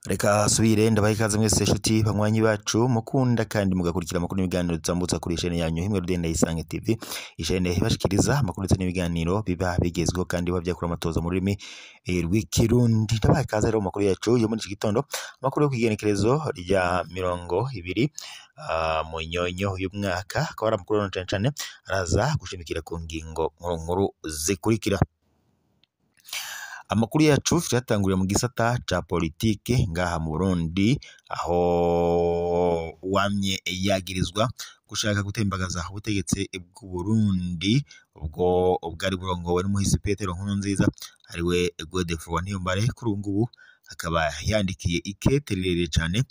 Reka subire ndabaha ikaze mwese nshuti banywanyi bacu mukunda kandi mugakurikira amakuru n'ibiganiro dutambutsa kuri chaîne yanyu himwe Rudenda Isange TV, ichaîne ibashikiriza amakuru ndetse n'ibiganiro biba bigezweho kandi biba vyakura amatoza mu rurimi rw'ikirundi. Ndabaha ikaze rero mu makuru yacu yo muri iki gitondo, amakuru yo kw'igenekerezo rya 20 Munyonyo uyu mwaka, akaba ari amakuru cane cane araza gushimikira ku ngingo nkuru nkuru zikurikira. Amakuru yacu tuyatangurira mu gisata ca politike ngaha mu Burundi, aho uwamye yagirizwa gushaka gutembagaza ubutegetsi bw'u Burundi ubwo bwari burongowe n'umuhisi Petero Nkurunziza ariwe Godefroid Niyombare, kuri ubu ngubu akaba yandikiye ikete rirerire cane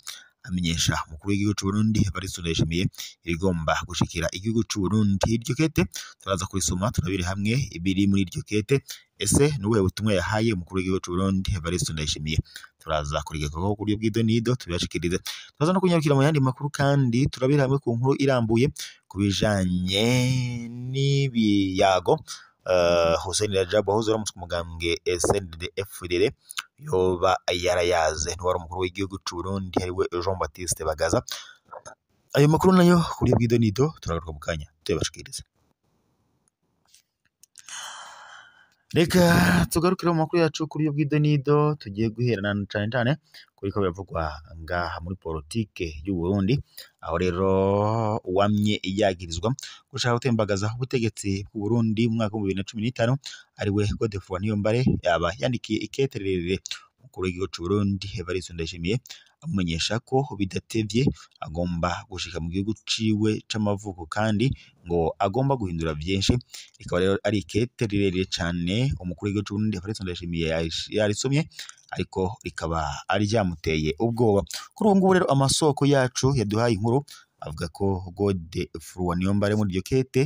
amenyesha umukuru w'igihugu c'u Burundi Evariste Ndayishimiye ibigomba gushikira igihugu c'u Burundi. Iryo kete turaza kurisoma turabire hamwe ibiri muri iryo kete. Ese ni ubuhe butumwa yahaye umukuru w'igihugu c'u Burundi Evariste Ndayishimiye? Turaza kurigezaho ku buryo bw'idonido tubibashikirize. Turaza no kunyarukira mu yandi makuru kandi turabire hamwe ku nkuru irambuye ku bijanye n'ibiyago Hussein Rajab wahoze aramutse umugambwe SNDD-FDD yoba yarayaze ntiwari umukuru w'igihugu c'u Burundi ariwe Jean Baptiste Bagaza. Ayo makuru nayo ku buryo bw'idonido turagaruka mu kanya tuyabashikirize. Reka tugarukire mu makuru yacu kuri buryo bw'idonido, tugiye guherana cane cane kuriko biravugwa ngaha muri politike y'u Burundi, aho rero uwamye yagirizwa gushaka gutembagaza ubutegetsi bw'u Burundi mu mwaka wa 2015 ariwe Godefroid Niyombare yaba yandikiye ikete rirerire umukuru w'igihugu c'u Burundi Evariste Ndayishimiye amumenyesha ko bidatevye agomba gushika mu gihugu ciwe c'amavuko kandi ngo agomba guhindura vyinshi. Rikaba rero ari ikete rirerire cane umukuru w'igihugu c'u Burundi Evariste Ndayishimiye yarisomye, ariko rikaba ari ryamuteye ubwoba. Kuri ubu ngubu rero amasoko yacu yaduhaye inkuru avuga ko Godefroid Niyombare muri iryo kete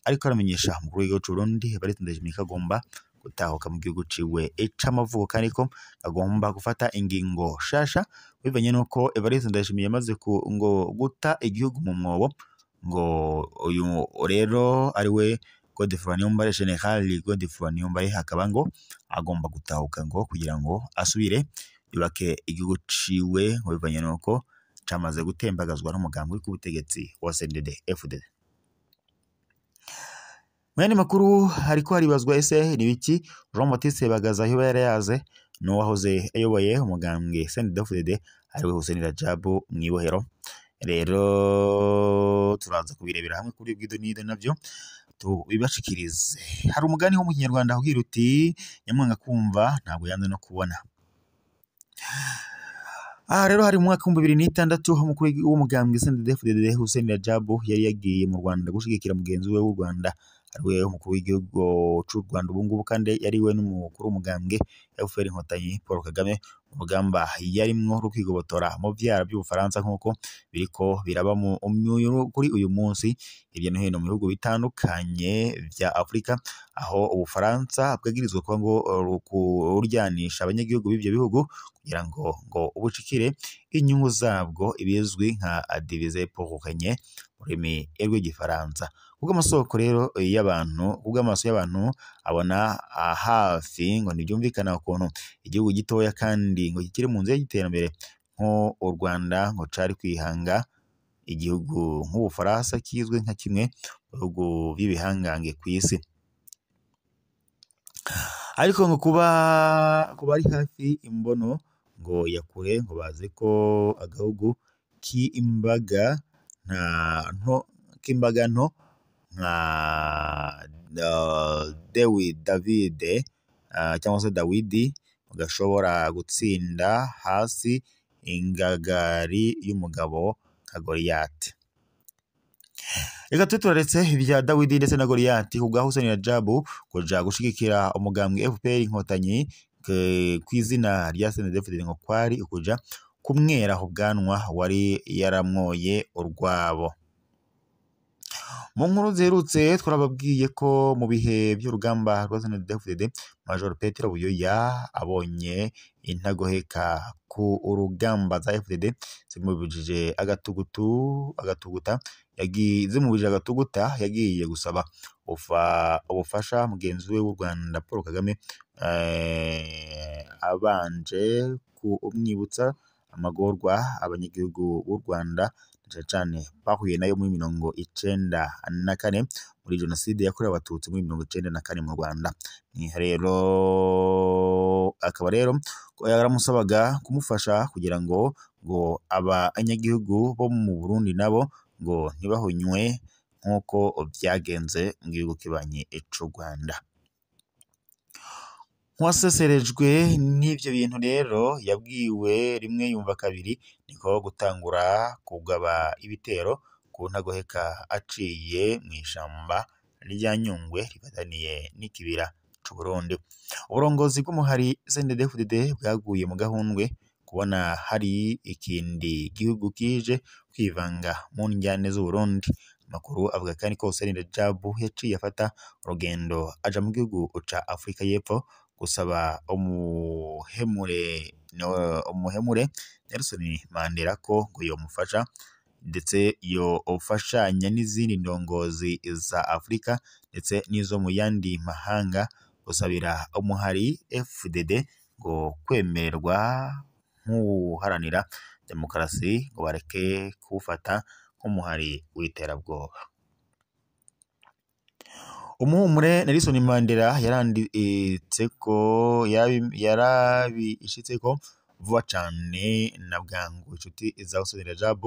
ariko aramenyesha umukuru w'igihugu c'u Burundi Evariste Ndayishimiye ko agomba gutahuka mu gihugu ciwe c'amavuko kandi ko agomba gufata ingingo shasha bivanye nuko Evariste Ndayishimiye yamaze ngo guta igihugu mu mwobo. Ngo uyu rero ariwe Godefroid Niyombare, General Godefroid Niyombare, akaba ngo agomba gutahuka ngo kugira ngo asubire yubake igihugu ciwe ngo bivanye nuko camaze gutembagazwa n'umugambi w'ubutegetsi wa CNDD-FDD. Mu yandi makuru hariko haribazwa ese ni biki Jean Baptiste Bagaza yoba yarayaze n'uwahoze ayoboye umugambwe CNDD-FDD ariwe Hussein Rajab mw'ibohero. Rero turaza kubirebera hamwe kuri bw'idonido navyo tubibashikirize. Hari umugani wo mu Kinyarwanda ugira uti nyamwanga kumva ntabwo yanze no kubona. Aha rero hari mu mwaka wa 2006 aho umukuru w'umugambwe CNDD-FDD Hussein Rajab yari yagiye mu Rwanda gushigikira mugenzi we w'u Rwanda ariwe umukuru w'igihugu c'u Rwanda ubu ngubu, kandi yariwe n'umukuru w'umugambwe FPR Inkotanyi Paul Kagame mu rugamba yarimwo rwo kwigobotora mu vyara by'Ubufaransa nk'uko biriko biraba kuri uyu munsi hirya no hino mu bihugu bitandukanye vya Afrika, aho Ubufaransa bwagirizwa kuba ngo kuryanisha abanyagihugu b'ivyo bihugu kugira ngo ubushikire inyungu zabwo, ibizwi nka diviser pour régner mu rurimi rw'igifaransa. Kubw'amasoko rero y'abantu, kubw'amaso y'abantu abona hafi ngo ntibyumvikana ukuntu igihugu gitoya kandi ngo kikiri mu nzira y'iterambere nko u Rwanda ngo cari kwihanga igihugu nk'Ubufaransa kizwi nka kimwe mu bihugu by'ibihangange kw'isi. Ariko ngo kuba ari hafi imbono ngo yakure ngo bazi ko agahugu k'imbaga k'imbaga nto nka Dewi Davide cyangwa se Dawidi gashobora gutsinda hasi ingagari y'umugabo nka Goliyati. Reka tube turaretse ibya Dawidi ndetse na Goliyati kubwa Hussein Rajab kuja gushigikira umugambwe FPR Inkotanyi kw'izina rya CNDD-FDD ngo kwari ukuja kumwera ubwanwa wari yaramwoye urwabo. Mu nkuru ziherutse twarababwiye ko mu bihe by'urugamba rwa CNDD-FDD Major Petero Buyoya abonye intagoheka ku urugamba za FDD zimubujije agatuguta zimubujije agatuguta, yagiye gusaba ubufasha mugenzi we w'u Rwanda Paul Kagame, abanje kumwibutsa amagorwa abanyagihugu b'u Rwanda cyane cyane bahuye nayo muri 94 muri jenoside yakorewe Abatutsi muri 94 mu Rwanda. Ni rero akaba rero yaramusabaga kumufasha kugira ngo abanyagihugu bo mu Burundi nabo ngo ntibahunywe nk'uko byagenze mu gihugu kibanye c'u Rwanda. Nk'uwaseserejwe n'ivyo bintu rero yabwiwe rimwe yumva kabiri, niko gutangura kugaba ibitero ku ntagoheka aciye mw'ishamba rya Nyungwe rifataniye n'ikibira c'u Burundi. Uburongozi bw'umuhari CNDD-FDD bwaguye mu gahundwe kubona hari ikindi gihugu kije kwivanga mu njyane z'u Burundi. Amakuru avuga kandi ko Hussein Rajab yaciye afata urugendo aja mu gihugu ca Afrika y'Epfo gusaba umuhemure Nelson Mandela ko ngo yomufasha, ndetse yofashanya n'izindi ndongozi za Afrika ndetse n'izo mu yandi mahanga gusabira umuhari FDD ngo kwemererwa nk'uharanira demokarasi, ngo bareke kuwufata nk'umuhari w'iterabwoba. Umuhumure Nelson Mandela yaranditse ko yarabishitse ko vuba cane na bwangu inshuti za Hussein Rajab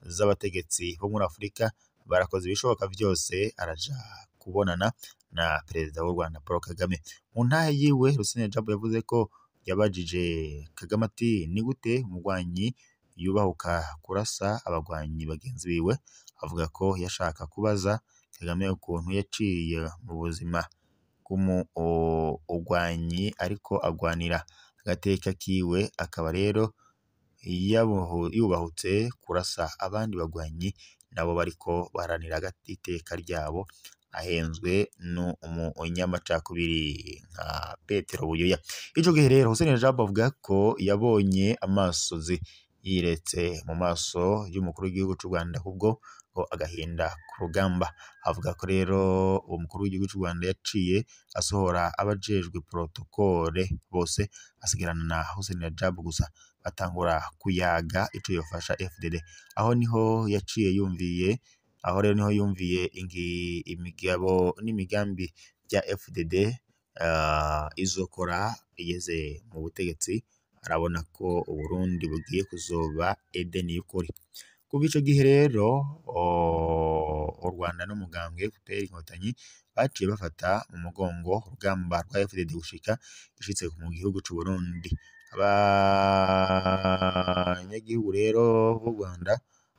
z'abategetsi bo muri Afrika barakoze ibishoboka vyose araja kubonana na perezida w'u Rwanda Paul Kagame. Mu ntahe yiwe Hussein Rajab yavuze ko yabajije Kagame ati ni gute umugwanyi yubahuka kurasa abagwanyi bagenzi biwe, avuga ko yashaka kubaza Kagame ukuntu yaciye mu buzima bw'umugwanyi ariko agwanira agateka kiwe, akaba rero yubahutse kurasa abandi bagwanyi nabo bariko baharanira iteka ryabo, ahenzwe n'umunyamacakubiri nka Petero Buyoya. Ico gihe rero Hussein Rajab avuga ko yabonye amasozi yiretse mu maso y'umukuru w'igihugu c'u Rwanda kubwo ngo agahinda ku rugamba. Avuga ko rero uwo mukuru w'igihugu c'u Rwanda yaciye asohora abajejwe protokole bose, asigarana na Hussein Rajab gusa, batangura kuyaga ico yofasha FDD. Aho niho yaciye yumviye, aho rero niho yumviye imigabo n'imigambi bya FDD izokora igeze mu butegetsi, arabona ko Uburundi bugiye kuzoba Edeni y'ukuri. Kuva ico gihe rero u Rwanda n'umugambwe FPR Inkotanyi baciye bafata mu mugongo urugamba rwa FDD gushika ishitse mu gihugu c'u Burundi. Abanyagihugu rero b'u Rwanda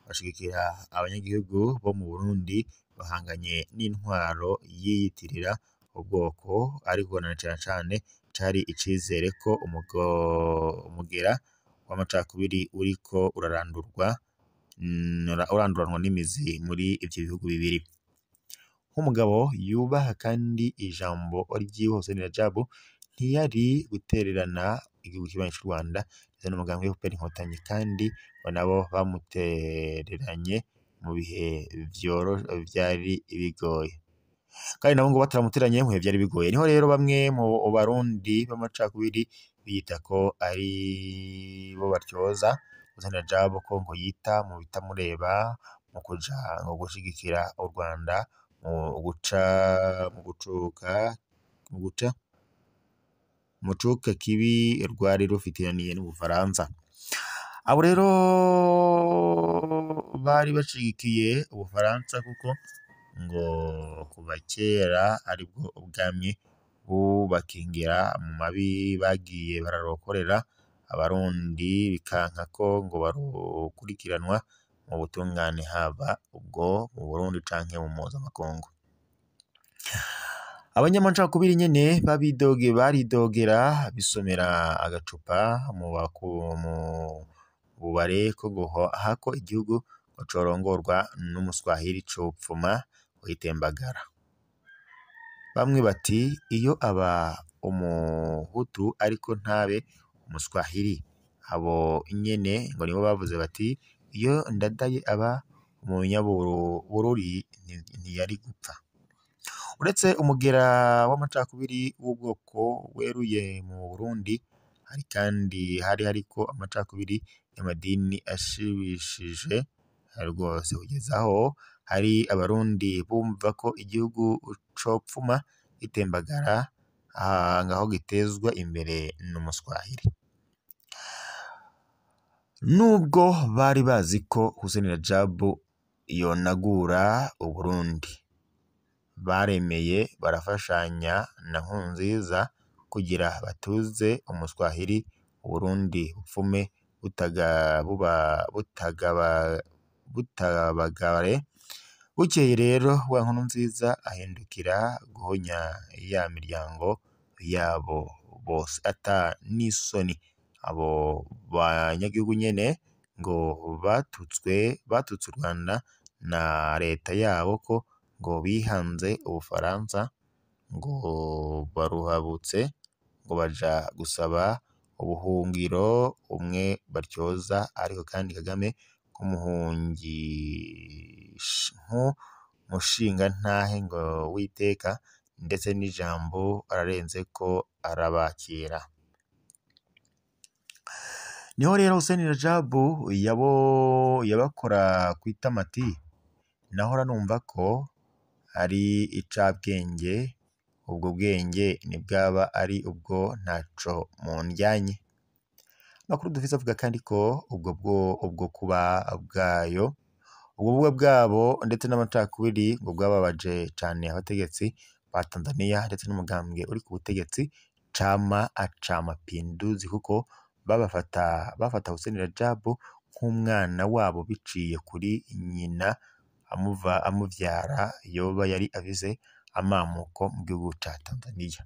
bashigikira abanyagihugu bo mu Burundi bahanganye n'intwaro yiyitirira ubwoko, ariko na cane cane cari icizere ko umugera w'amacakubiri uriko uranduranwa n'imizi muri ivyo bihugu bibiri. Nk'umugabo yubaha kandi ijambo ryiwe, Hussein Rajab ntiyari gutererana igihugu kibanyi c'u Rwanda ndetse n'umugambi wa FPR Inkotanyi, kandi ngo nabo bamutereranye mu bihe vyari bigoye, kandi nabo ngo bataramuteranye mu bihe vyari bigoye. Niho rero bamwe mu Barundi b'amacakubiri biyita ko ari bo batyoza Hussein Rajab ko ngo yita mu bitamureba mu kuja ngo gushigikira u Rwanda mu guca mu cuka kibi rwari rufitaniye n'Ubufaransa. Abo rero bari bashigikiye Ubufaransa kuko ngo kuva kera aribwo ubwami bubakingira mu mabi bagiye bararokorera Abarundi, bikanka ko ngo barukurikiranwa mu butungane haba ubwo mu Burundi canke mu mpuzamakungu. Abanyamacakubiri nyene baridogera bisomera agacupa mu bubare ko hako igihugu ngo corongorwa n'umuswahili copfuma uyitembagara. Bamwe bati iyo aba umuhutu ariko ntabe umuswahili. Abo nyene ngo nibo bavuze bati iyo Ndadaye aba umunyabururi ntiyari gupfa. Uretse umugera w'amacakubiri w'ubwoko weruye mu Burundi, hari kandi hari hariko amacakubiri y'amadini ashibishije rwose, kugeza aho hari abarundi bumva ko igihugu copfuma gitembagara ngaho gitezwa imbere n'umuswahili. Nubwo bari bazi ko Hussein Rajab yonagura Uburundi, baremeye barafashanya na Nkurunziza kugira batuze umuswahili, Uburundi bupfume butabagare. Bukeye rero wa Nkurunziza ahindukira guhonya ya miryango yabo bose ata n'isoni. Abo banyagihugu nyene ngo batutse u Rwanda na leta yabo ko ngo bihanze Ubufaransa, ngo baruhabutse, ngo baja gusaba ubuhungiro umwe batyoza, ariko kandi Kagame nk'umushingantahe ngo w'iteka ndetse n'ijambo ararenzeko arabakira. Niho rero Hussein Rajab yabakora kw'itama ati nahora numva ko ari icabwenge, ubwo bwenge ntibwaba ari ubwo ntaco mundyanye. Amakuru dufise avuga kandi ko ubwo kuba bwayo, ubwo bubwa bwabo ndetse n'amacakubiri ngo bwababaje cane abategetsi ba Tanzania ndetse n'umugambwe uri ku butegetsi Chama ca Mapinduzi, kuko bafata Hussein Rajab nk'umwana wabo biciye kuri nyina amuvyara yoba yari afise amamuko mu gihugu ca Tanzania.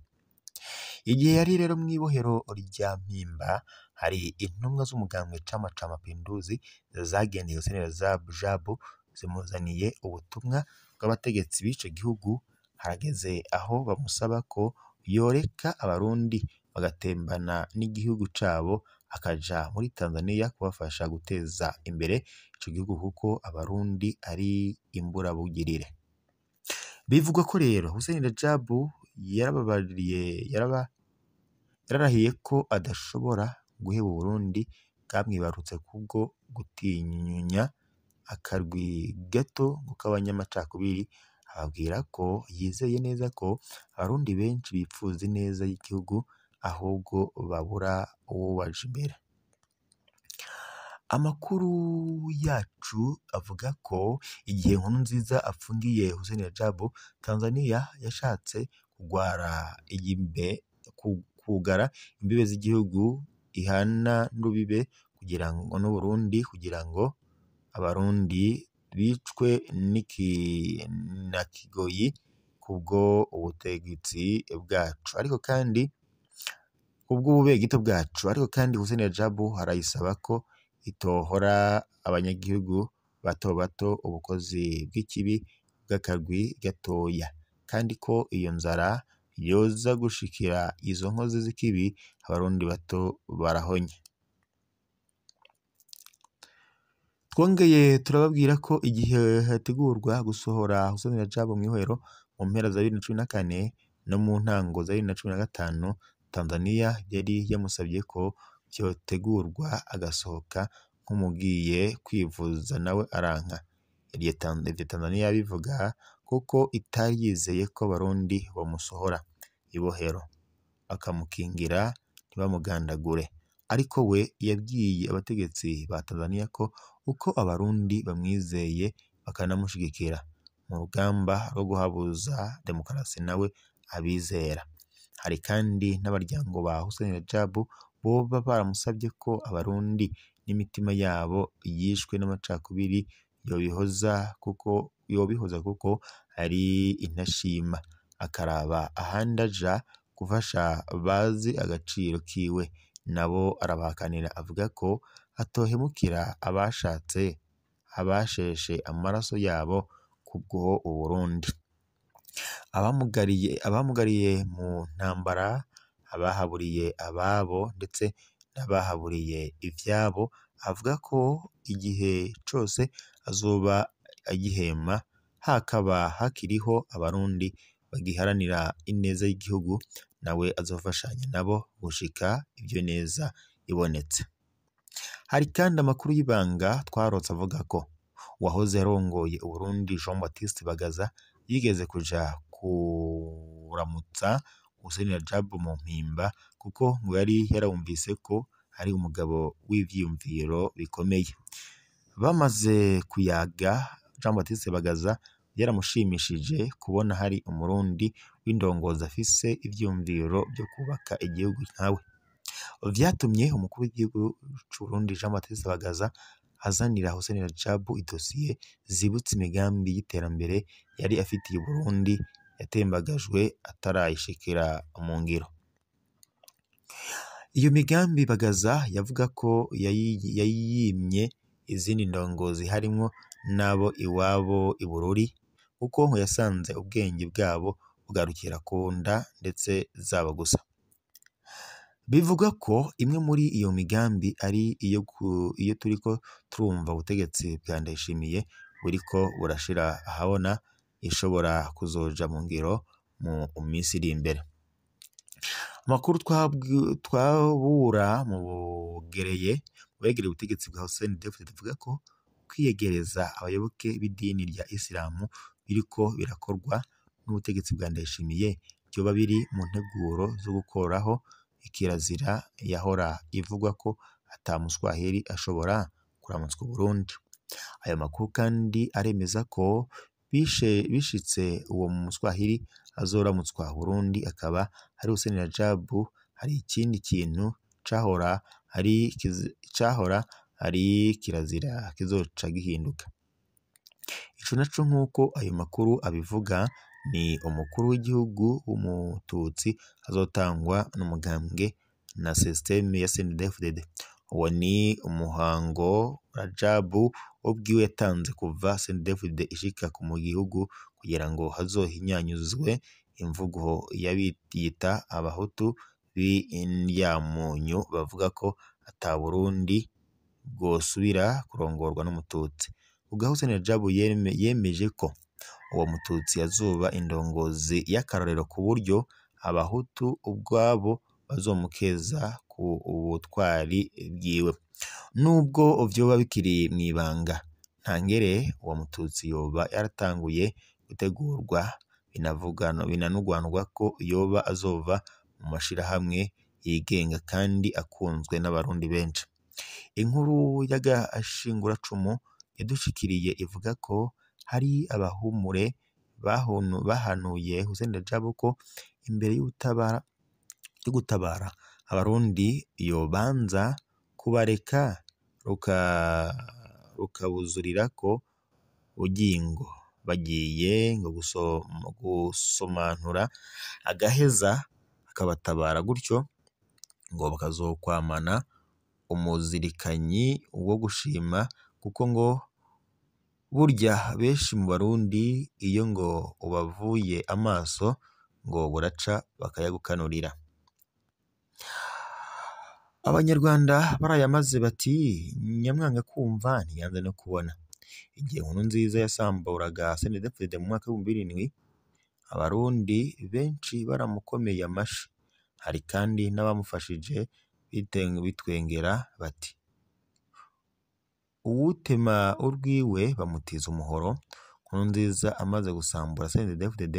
Igihe yari rero mw'ibohero rya Mpimba, hari intumwa z'umugambwe Chama ca Mapinduzi zagendeye Hussein Rajab zimuzaniye ubutumwa bw'abategetsi b'ico gihugu. Harageze aho bamusaba ko yoreka abarundi bagatembana n'igihugu cabo akaja muri Tanzania kubafasha guteza imbere ico gihugu, kuko abarundi ari imburabugirire. Bivugwa ko rero Hussein Rajab yararahiye ko adashobora guheba Uburundi bwamwibarutse kubwo gutinya akarwi gato k'abanyamacakubiri, ababwira ko yizeye neza ko abarundi benshi bipfuza ineza y'igihugu ahubwo babura uwobaja imbere. Amakuru yacu avuga ko igihe Nkurunziza apfungiye Hussein Rajab, Tanzania yashatse kugara imbibe z'igihugu ihana n'urubibe kugira ngo n'Uburundi, kugira ngo abarundi bicwe na kigoyi kubwo ubutegetsi bwacu, ariko kandi kubw'ububegito bwacu. Ariko kandi Hussein Rajab arayisaba ko itohora abanyagihugu bato bato ubukozi bw'ikibi bw'akagwi gatoya, kandi ko iyo nzara yoza gushikira izo nkozi z'ikibi abarundi bato barahonye. Twongeye turababwira ko igihe hategurwa gusohora Hussein Rajab mw'ibohero mu mpera za 2014 no mu ntango za 2015, Tanzania yari yamusabye ko vyotegurwa agasohoka nk'umugiye kwivuza, nawe aranka. Ivyo Tanzania yabivuga kuko itari yizeye ko abarundi bomusohora ibohero bakamukingira ntibamugandagure. Ariko we yabwiye abategetsi ba Tanzania ko uko abarundi bamwizeye bakanamushigikira mu rugamba rwo guhabuza demokarasi nawe abizera. Hari kandi n'abaryango ba Hussein Rajab boba baramusabye ko abarundi n'imitima yabo yishwe n'amacakubiri yobihoza kuko ari intashima, akaraba ahandi aja gufasha bazi agaciro kiwe, nabo arabahakanira avuga ko atohemukira abashatse abasheshe amaraso yabo kubwo Uburundi. Abamugariye mu ntambara, abahaburiye ababo ndetse n'abahaburiye ivyabo, avuga ko igihe cose azoba agihema hakaba hakiriho abarundi bagiharanira ineza y'igihugu, nawe azofashanya nabo gushika ivyo neza ibonetse. Hari kandi amakuru y'ibanga twarotse avuga ko uwahoze arongoye Uburundi Jean Baptiste Bagaza yigeze kuja kuramutsa Hussein Rajab mu Mpimba, kuko ngo yari yarumvise ko ari umugabo w'ivyiyumviro bikomeye. Bamaze kuyaga, Jean Baptiste Bagaza yaramushimishije kubona hari umurundi w'indongozi afise ivyiyumviro vyo kubaka igihugu nkawe. Vyatumye umukuru w'igihugu c'Uburundi Jean Baptiste Bagaza azanira Hussein Rajab idosiye zibutsa imigambi y'iterambere yari afitiye Uburundi yatembagajwe atarayishikira mu ngiro. Iyo migambi Bagaza yavuga ko yayimye izindi ndongozi harimwo n'abo iwabo i Bururi, kuko ngo yasanze ubwenge bwabo bugarukira ku nda ndetse zabo gusa. Bivugwa ko imwe muri iyo migambi ari iyo turiko turumva ubutegetsi bwa Ndayishimiye buriko burashira ahabona, ishobora kuzoja mu ngiro mu minsi iri imbere. Amakuru twabura mu begereye ubutegetsi bwa Hussein Depite avuga ko kwiyegereza abayoboke b'idini rya Isilamu biriko birakorwa n'ubutegetsi bwa Ndayishimiye vyoba biri mu nteguro zo gukuraho ikirazira yahora ivugwa ko ata muswahili ashobora kuramutswa Uburundi. Ayo makuru kandi aremeza ko bishitse uwo muswahili azoramutswa Burundi akaba ari Hussein Rajab, hari ikindi kintu cahora ari kirazira kizoca gihinduka. Ico naco nk'uko ayo makuru abivuga ni umukuru w'igihugu w'umututsi azotangwa n'umugambwe na systeme ya CNDD-FDD. Uwo ni umuhango Rajab ubwiwe yatanze kuva CNDD-FDD ishika mu gihugu kugira ngo hazohinyanyuzwe imvugo y'abiyita abahutu b'indyamunyu bavuga ko ata Burundi bwosubira kurongorwa n'umututsi. Ubwa Hussein Rajab yemeje ko uwo mututsi azoba indongozi y'akarorero ku buryo abahutu ubwabo bazomukeza ku butwari bwiwe. Nubwo vyoba bikiri mw'ibanga, ntangere uwo mututsi yoba yaratanguye gutegurwa, binanugwanugwa ko yoba azova mu mashirahamwe yigenga kandi akunzwe n'abarundi benshi. Inkuru y'agashinguracumu yadushikiriye ivuga ko hari abahumure bahanuye Hussein Rajab ko imbere yo gutabara abarundi yobanza kubareka rukabuzurirako bugingo, bagiye ngo gusomanura agaheza akabatabara, gutyo ngo bakazokwamana umuzirikanyi wo gushima, kuko ngo burya benshi mu barundi iyo ngo ubavuye amaso ngo buraca bakayagukanurira. Abanyarwanda barayamaze bati nyamwanga kumva ntiyanze no kubona. Igihe Nkurunziza yasamburaga CNDD-FDD mu mwaka w'2007, abarundi benshi baramukomeye amashi. Hari kandi n'abamufashije bitwengera bati uwutema urwiwe bamutiza umuhoro. Nkurunziza amaze gusambura CNDD-FDD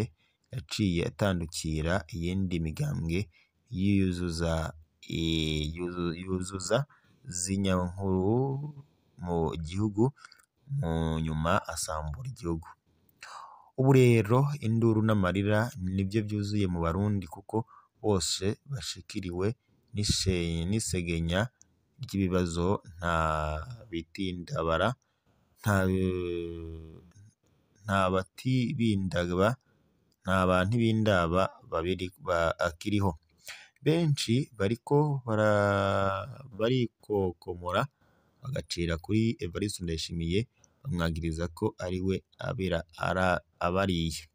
yaciye atandukira iyindi migambwe yuzuza zinyankuru mu gihugu, mu nyuma asambura igihugu. Ubu rero induru n'amarira nibyo byuzuye mu Barundi, kuko bose bashikiriwe n'isegenya ry'ibibazo nta bitindabara nta batibindaba nta bantibindaba bakiriho. Benshi bariko barikokomora bagacira kuri Evariste Ndayishimiye, Bamwagiriza ko ari we abira abariye.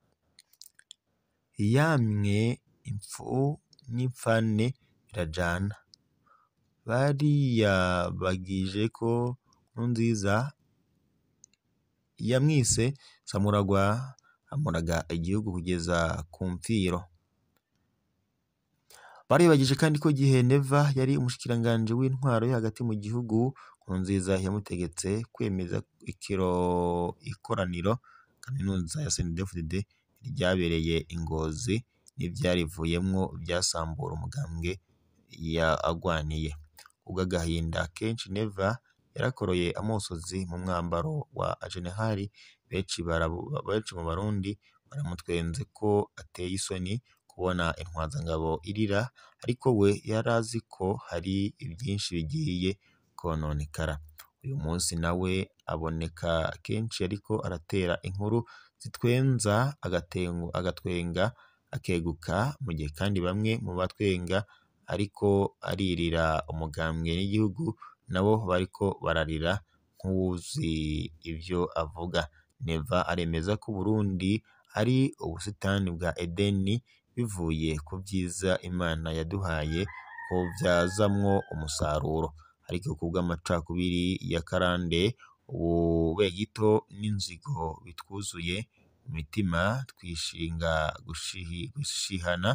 Yamwe impfu n'imfane birajana. Bariyabagije ko Nkurunziza yamwise Samuragwa, amuraga igihugu kugeza ku mfiro. Baribagije kandi ko igihe Neva yari umushikiranganji w'intwaro yo hagati mu gihugu, Nkurunziza yamutegetse kwemeza ikoraniro kaminuza ya CNDD-FDD ryabereye i Ngozi n'ivyarivuyemwo vyasambura umugambwe yagwaniye. Kubw'agahinda kenshi Neva yarakoroye amosozi mu mwambaro wa generali, benshi mu Barundi baramutwenze ko ateye isoni kubona intwazangabo irira, ariko we yarazi ko hari vyinshi bigiye kononekara. Uyu munsi nawe aboneka kenshi ariko aratera inkuru zitwenza, agatwenga akeguka, mu gihe kandi bamwe mu batwenga ariko aririra umugambwe n'igihugu nabo bariko bararira nk'uwuzi ivyo avuga. Neva aremeza ko Uburundi ari ubusitani bwa Edeni bivuye ku vyiza Imana yaduhaye ko vyazamwo umusaruro, ariko kubw'amacakubiri ya karande, ububegito n'inzigo bitwuzuye mu mitima, twishinga gushihana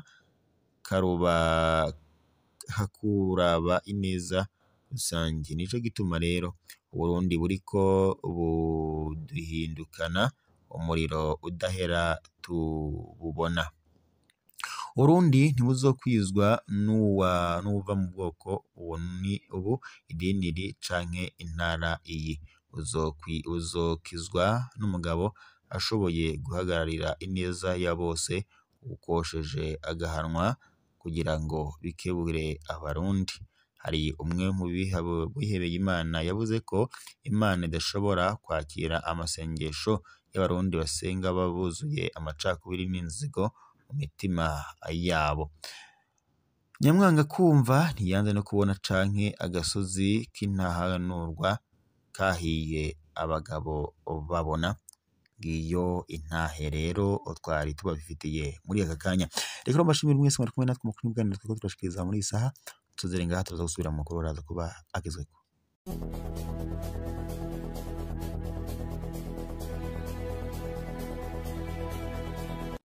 hakuraba ineza rusangi. Nico gituma rero Uburundi buriko buduhindukana umuriro udahera tububona. Uburundi ntibuzokwizwa n'uwuva mu bwoko ubu, idini iri canke intara iyi. Buzokizwa n'umugabo ashoboye guhagararira ineza ya bose, uwukosheje agahanwa kugira ngo bikebure Abarundi. Hari umwe mu bihebeye Imana yavuze ko Imana idashobora kwakira amasengesho y'Abarundi basenga buzuye amacakubiri n'inzigo mu mitima yabo. Nyamwanga kumva ntiyanze no kubona canke agasozi k'intahanurwa kahiye abagabo babona. Ngiyo intahe rero twari tubafitiye muri aka kanya. Reka mbashimire mwese mwari kumwe natwe mu kuganira twariko turashikiriza muri iyi saha. Tuzere ngaha turaza gusubira mu makuru araza kuba agezweko.